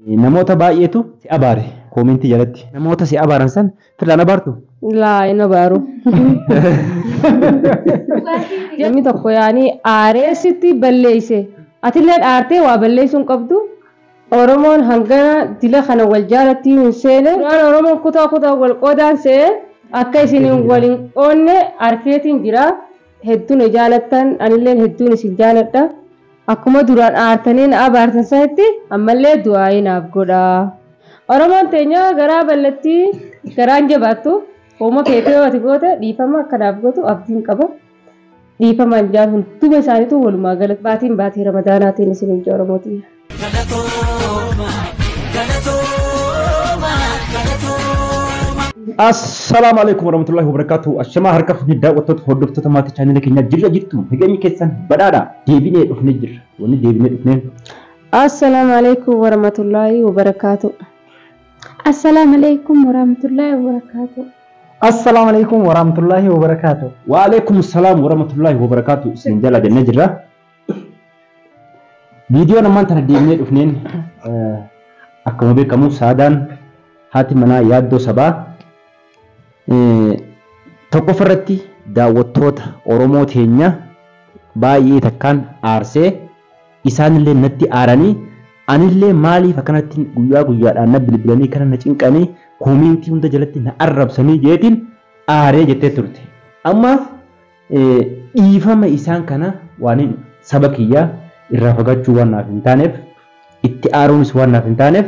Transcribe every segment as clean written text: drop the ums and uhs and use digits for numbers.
Namoota baay'eetu si abaare koomentii jalatti. Namoota si abaaran san firraan abaartu? Laa, hin abaaru. Namni tokko yaanii aaree sitti balleeyse. Atillee aartee waa balleessuu hin qabdu. Oromoon hangana dila kana wal jaalatti hin seene. Duraan Oromoon kutaa kutaa wal qoodaan se'e akka isin wal hin qoonne arkeetiin jira. Hedduun jaalattan, anilleen hedduun isin jaaladha. Akkuma duraan aartanii na abaartan sanitti ammallee du'aayii naaf godhaa. Oromoon teenya garaa bal'attii, garaan jabaattu, hooma feetee yoo ati goote dhiifama akka naaf gootu abdiin qaba. Dhiifamaan jaan hunduma isaaniitu walumaa galatti baatiin baatii Ramadaanaatiin isin hin Oromootii. Assalaamu alaikum warahmatullahi wabarakatuh. Ashamaa harka fuunee daawwattoota, hordoftoota maatii chaanela keenyaa, jirra jirtu, nageenyi keessan badhaadha. Deebinee dhufnee jirra. Wanni deebinee dhufneen Assalaamu alaikum warahmatullahi wabarakaatu. Assalaamu alaikum warahmatullahi wabarakatuh. Assalaamu alaikum warahmatullahi wabarakatuh. Wa alaikum salaam warahmatullahi wabarakatuh. Isin jala jennee jirra. Viidiyoon ammaan tana deebinee dhufneen, akkuma beekamu Saadaan haati manaa Yaaddoo Sabaa tokkoffaa irratti daawwattoota Oromoo teenya baay'ee takkaan aarsee, isaanillee natti aaranii, anillee maaliif akkanatti guyyaa guyyaadhaan na bilbilanii, kana na cinqanii, koomentii hunda jalatti na arrabsanii jeetiin aaree jettee turte. Ammaaf dhiifama isaan kana waan saba kiyyaa irraa fagaachuu waan naaf hin taaneef, itti aaruunis waan naaf hin taaneef,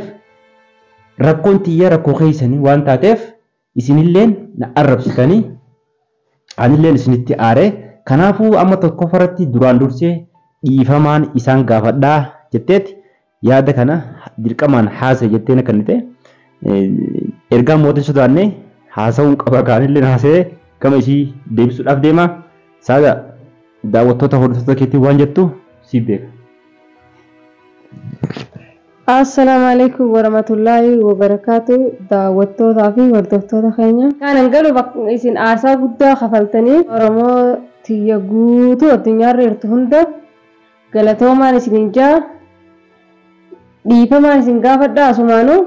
rakkoon tiyya rakkoo keessanii waan taateef, isinilleen na arrabsitanii, anilleen isinitti aaree, kanaafuu amma tokkoffaa irratti duraan dursee dhiifamaan isaan gaafadhaa jetteeti yaada kana dirqamaan haasa jetteen akka inni ta'e ergaa mootiin sodaannee haasa'uun qaba, kaanillee haasa'ee gama isii deebisuudhaaf deema. Saada, daawwattoota hordoftoota keetii waan jettu siif beeka. Assalaamu alaikum warahmatullahi wabarakaatu, daawwattootaa fi hordoftoota keenya. Kanan galu isin aarsaa guddaa kafaltanii, Oromoo tiyya guutuu addunyaarra jirtu hunda galatoomaan isin jaa, dhiifamaan isin gaafadha. Asumaanuu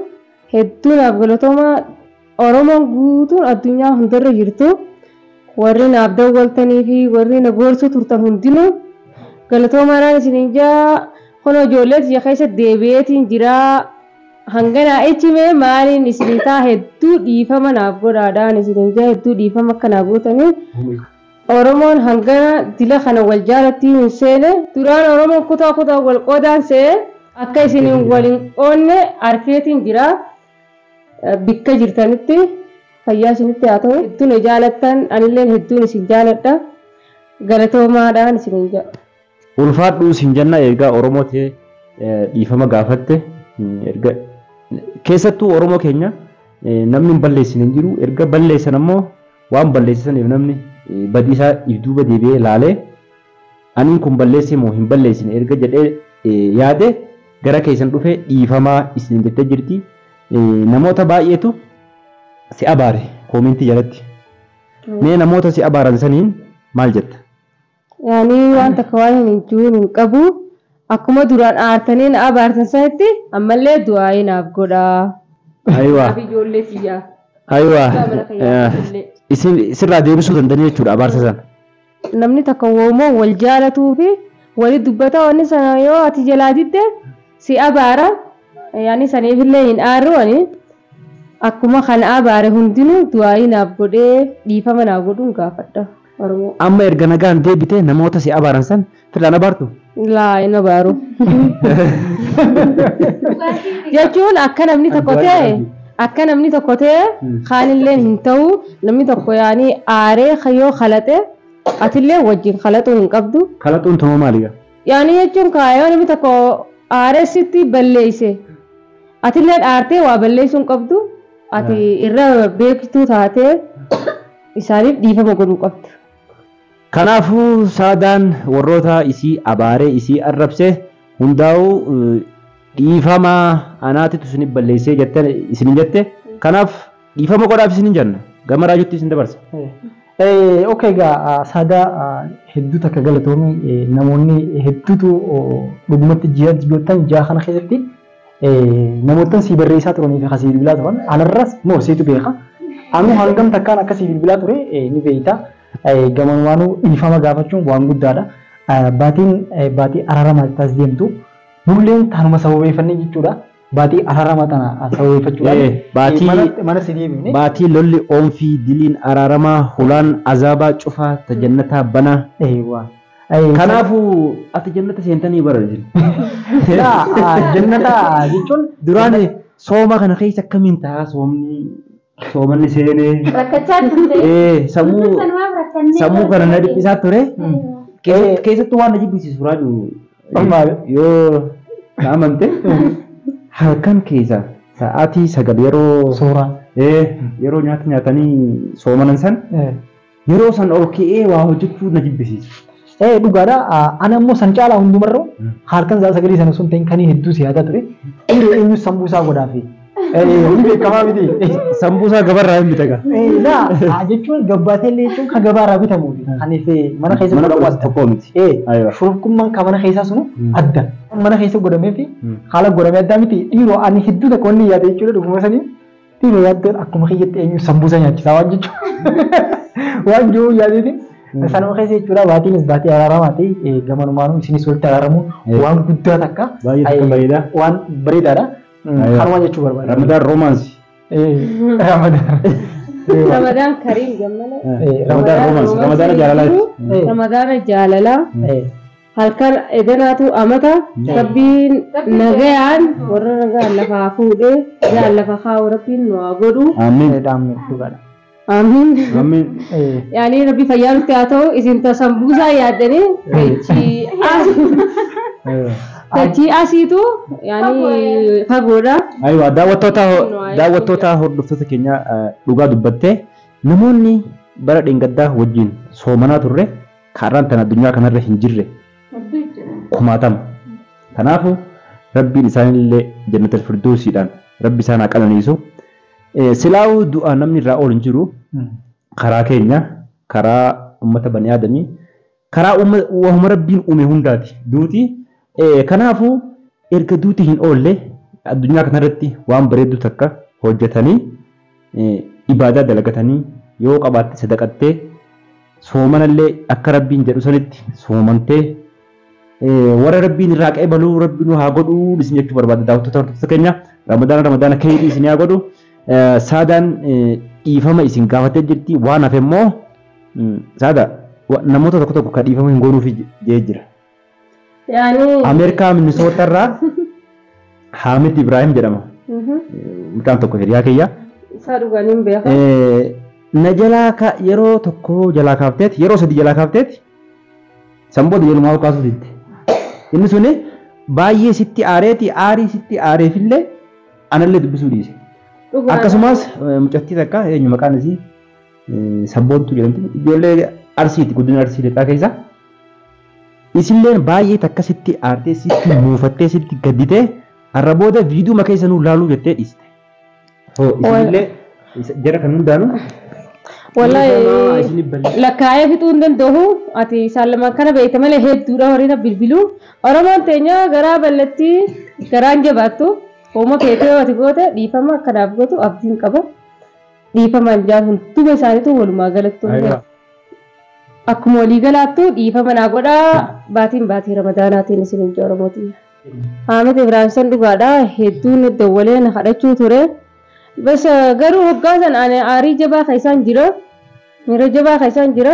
hedduu naaf galatoomaa. Oromoon guutuun addunyaa hundarra jirtu, warri naaf dawwaltanii fi warri na gorsuu turtan hundinuu galatoomaadhaan isin jaa. Kun ijoollee tiyya keessa deebi'eetiin jiraa, hanganaa ichimee maaliin isin taa, hedduu dhiifama naaf godhaadhaan isin jaa, hedduu dhiifama akka naaf gootanii. Oromoon hangana dila kana wal jaalatti hin seene. Duraan Oromoon kutaa kutaa wal qoodaan se'e akka isin wal hin qoonne arkeetiin jira. Bikka jirtanitti fayyaa isinitti haa ta'u. Hedduun jaalattan, anilleen hedduun isin jaaladha. Galatoomaadhaan isin jedha. Ulfaadhuu isin jenna. Ergaa Oromoo ta'e dhiifama gaafatte, erga keessattuu Oromoo keenya namni hin balleessine hin jiru, erga balleessan ammoo waan balleessaniif namni badiisaa if duuba deebi'ee laalee, aniin kun balleesse moo hin balleessine erga jedhee yaade gara keessan dhufee dhiifamaa isin jettee jirti. Namoota baay'eetu si abaare koomentii jalatti. Mee namoota si abaaran saniin maal jetta? Yaanii waan takka waan hin jiruun hin qabu. Akkuma duraan aartanii na abaartan sanitti ammallee du'aayii naaf godhaa. Ayiwaa. Naaf ijoollee tiyyaa. Ayiwaa. Mana kiyyaa illee. Isin sirraa deebisuu danda'anii jechuudha abaarsa sana. Namni takka woomoo wal jaalatuu fi wali dubbata, wanni sana yoo ati jalaa didde si abaara. Yaani saniifillee hin aarru ani. Akkuma kana abaare hundinuu du'aayii naaf godhee dhiifama naaf godhuun gaafadha. Oromoo. Amma erga nagaan deebite namoota si abaaran san firraan abaartu? Laa, hin abaaru. Jechuun akka namni tokko ta'e, akka namni tokko ta'e kaanilleen hin ta'u. Namni tokko yaanii aaree yoo kalaxe atillee wajjin kalaxuu hin qabdu. Kalaxuun tuma maali gaa? Yaanii jechuun kaayoo namni tokko aaree sitti balleeyse atillee aartee waa balleessuu hin qabdu. Ati irra beektuu taatee isaaniif dhiifama godhuu qabdu. Kanaafuu Saadaan warroota isii abaaree isii arrabse hundaa'uu dhiifama anaatitu isin balleessee jette isin jette. Kanaaf dhiifama godhaaf isin jenna. Gama Raajutti isin dabarsa. Okay, egaa Saadaa, hedduu takka galatoomii. Namoonni hedduutu dhugumatti ji'a ji'oottan 6 kana keessatti Namoota si barreessaa turanii fi kasii bilbilaa turan anarras moo siitu beeka. Anu hangam takkaan akkasii bilbilaa ture ni beekta. Gamanumaanuu dhiifama gaafachuun waan guddaadha. Baatiin baatii araaramaa taas deemtu nulleen tanuma sababeeffannee jechuudha. Baatii araaramaa tana sababeeffachuudhaan mana si deebifne. Baatii lolli oomfii diliin araaramaa hulaan azaabaa cufaa tajannataa banaa. Kanaafuu ati jannata seentanii bara jiru. Jannata jechuun duraan sooma kana keessa akkamiin ta'a soomni soomanni seenee. Rakkachaa turte. Sammuu kana na dhiphisaa ture. Keessattuu waan na jibbisiisu raajuu yoo na amante halkan keessa sa'aatii 9 yeroo suuraa yeroo nyaata nyaatanii soomanan san yeroo san ol ka'ee waa hojjechuu na jibbisiisa. Dhugaadha. Ana immoo san caalaa hundumarra halkan sa'a 9 sana sun ta'in kan hedduu siyaataa ture. Dhiirri eenyu sambuusaa godhaafi. Ni beekamaa miti. Sambuusaa gabarraa hin bitaga. Laa jechuun gabbaatee illee jechuun kan gabaarraa bitamuufi. Kaniif mana keessa godhamu adda. Tokko miti. Shurufkummaan kan mana keessaa sunu adda. Mana keessa godhamee fi haala godhamee addaa miti. Dhiiroo ani hedduu takka wanni yaada jechuudha dhuguma sanii. Dhiiroo yaaddoon akkuma kiyyatti eenyu sambuusaa nyaachisaa waan jechuudha. Waan jiru yaadeetiin. Sanuma keessa jechuudha baatiinis baatii araaramaati gamanumaanuu isinis walitti araaramuun waan guddaa takka waan bareedaadha. Kanuma jechuu barbaada. Ramadaan roomaansi. Ramadaan. Ramadaan kariim gammala. Ramadaan roomaansi. Ramadaana jaalalaati. Ramadaana jaalalaa. Halkan edanaatu amata rabbiin nagayaan warra nagaan lafaa fuudhee nagaan lafa kaa'u rabbiin nu haa godhu. Amiin. Amiin. Amiin. Yaani rabbi fayyaa nutti haa ta'u isin tasambuusaa yaaddanii dachii asiitu yaani fagoodha. Aywa daawwattoota hordoftoota keenya dhugaa dubbattee namoonni bara dheengaddaa wajjin soomanaa turre karaan tana addunyaa kanarra hin jirre kumaatama. Kanaafuu rabbiin isaanillee jannatal firdoosiidhaan rabbi isaan haa qananiisu. Silaa'uu du'a namni irraa oolu hin jiru karaa keenya karaa uummata bani aadamii karaa uumama rabbiin uume hundaati duuti. Kanaafuu erga duuti hin oolle addunyaa kanarratti waan bareedduu takka hojjetanii ibaadaa dalagatanii yoo qabaatte sadaqattee soomanallee akka rabbiin jedhu sanitti soomantee warra rabbiin irraa qeebaluu rabbiin haa godhuu isin jechuu barbaada daawwattoota hordoftoota keenya ramadaana khayrii isin haa godhu. Saadaan dhiifama isin gaafatee jirti waan hafe immoo saada namoota tokko tokko kan dhiifama hin goonuuf jee jira. Ameerikaa Minisoota irraa Haamid Ibrahim jedhama. Mucaan tokko hiriyaa kiyya. Isaa dhugaaniin beeka. Na jalaa yeroo tokko jalaa kaafteeti yeroo 3 jalaa kaafteeti sanbooda yelumaa kaasuu didde. Inni suni baay'ee sitti aareeti aarii sitti aareefillee anallee dubbisuu dhiise. Akkasumas mucattii takka eenyu maqaan isii sabboontuu jedhamti ijoollee Arsiiti guddina Arsii lixaa keessa. Isilleen baay'ee takka sitti aartee sitti muufattee sitti gadditee har'a booda viidiyoo keessa nuu laaluu jettee dhiiste. Isinillee jara kan hundaanuu. Wallahi lakkaa'ee fixuu hin danda'u ati isaan lamaan kana beekte malee hedduudha horiin bilbiluu Oromoon teenya garaa bal'atti garaan jabaattu. Hooma feetee ati goote dhiifama akkanaaf gootu abdiin qaba. Dhiifamaan jaan hunduma isaaniitu walumaa galattu. Akkuma walii galaattu dhiifama naa godhaa baatiin baatii ramadaanaatiin isin hin Oromootii. Haamid Ibrahim san dhugaadha hedduun dawwalee na kadhachuu ture. Bas garuu hoggaa san ani aarii jabaa kan isaan jira. Miira jabaa kan isaan jira.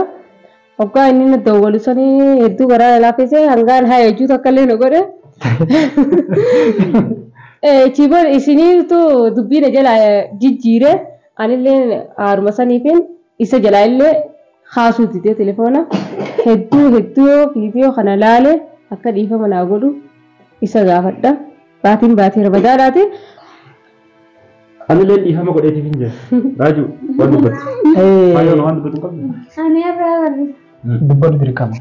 Hoggaa inni na dawwalu sanii hedduu garaa laafisee hangaan haa jechuu takka illee na godhe. Chiboon isiniitu dubbiin jala jijjiire anillee haaruma saniifin isa jalaa illee kaasuu didee telefoona hedduu hedduu viidiyoo kana laale akka dhiifama naa godhu isa gaafadha. Baatiin baatii ramadaanaati. Anillee dhiifama godheetiif hin jiru. Raajuu waan dubbatu. Faayyoon waan dubbatu hin qabdu. Ani irraa barreessa. Dubbatu dirqama.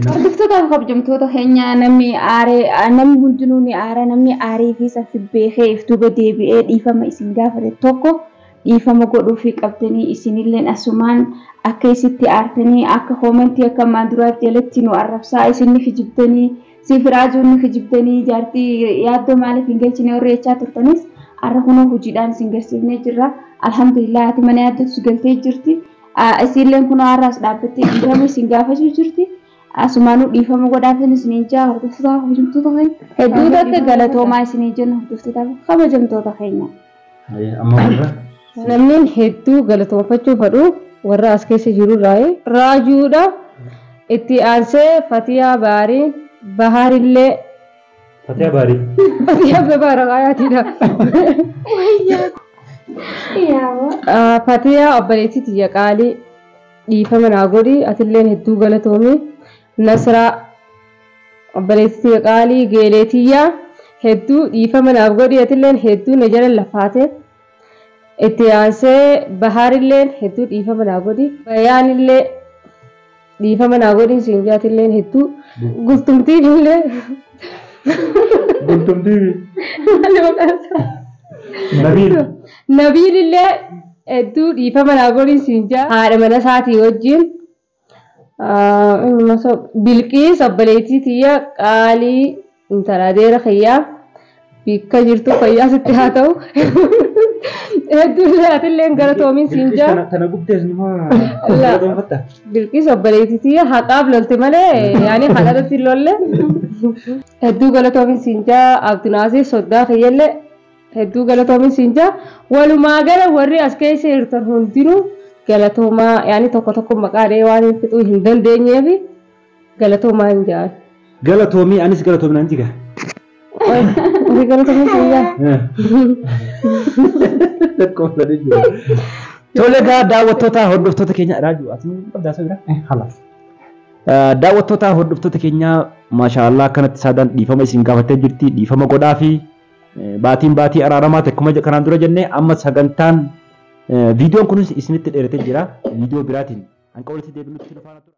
Hordoftoota fi kabajamtoota keenya namni aaree namni hundinuu ni aara namni aaree fi saffi beekee if duuba deebi'ee dhiifama isin gaafate tokko dhiifama godhuufii qabdanii isinilleen asumaan akka isitti aartanii akka hoomantii akka maanduraatti jalatti nu arrabsaa isinni kijibdanii Siif raajuun ni kijibdanii jaartii yaaddoo maaliif hin galchine warri jechaa turtanis har'a kunoo hojiidhaan isin garsiifnee jirra. Alhamdulillah ati mana yaaddootu galtee jirti. Isiilleen kunoo har'aas dhaabbattee dhiifama isin gaafachuu jirti. Asumaanuu dhiifama godhaafin isiniin jaa hordoftoota kabajamtoota keenya. Hedduu takka galatoomaa isinii jenna hordoftoota kabajamtoota keenya. Amma warra. Namni hedduu galatoomfachuu fedhu warra as keessa jirurraa raajuudha. Itti aansee Fatiyaa Baarii Bahaarillee Fatiyaa Baarii. Fatiyaa Baaraqaayaatiidha. Fatiyaa obboleettii tiyya qaalii dhiifama naa godhi atilleen hedduu galatoomi. Nasraa obboleettii tiyya qaalii geeleetiyyaa hedduu dhiifama naaf godhi atilleen hedduu na jala lafaate. Itti aansee Bahaarilleen hedduu dhiifama naa godhi. Bayaanillee dhiifama naa godhi siinjaatilleen hedduu gultumtiifillee. Gultumtii. Nabiil. Nabiilillee hedduu dhiifama naa godhi siinjaa haadha mana isaatii wajjin. Bilqiis obboleettii tiyya qaalii intala adeera kiyyaa bikka jirtu fayyaa sitti haa ta'u. Hedduu atilleen galatoomiin siinjaa. Tana gubdees nima galatoomfatta. Bilqiis obboleettii tiyya haqaaf lolte malee yaani haadhatti hin lolle. Hedduu galatoomiin siinjaa Abdinaasii soddaa kiyyallee hedduu galatoomiin siinjaa. Walumaa gala warri as keessa jirtan hundinuu galatoomaa yaani tokko tokko maqaa dhahee waan hin fixuu hin dandeenyeef galatoomaa hin jaan. Galatoomii anis galatoomii naan jiga. Warri galatoomiin siinjaa. Tole egaa daawwattoota hordoftoota keenya raajuu ati qabdaa isa bira? Halas. Daawwattoota hordoftoota keenya maashaallah akkanatti saadaan dhiifama isin gaafattee jirti dhiifama godhaa fi baatiin baatii araaramaa akkuma kanaan dura jennee amma sagantaan viidiyoon kunis isinitti dheeratee jira viidiyoo biraatiin hanqa walitti deebinutti nu faana tura.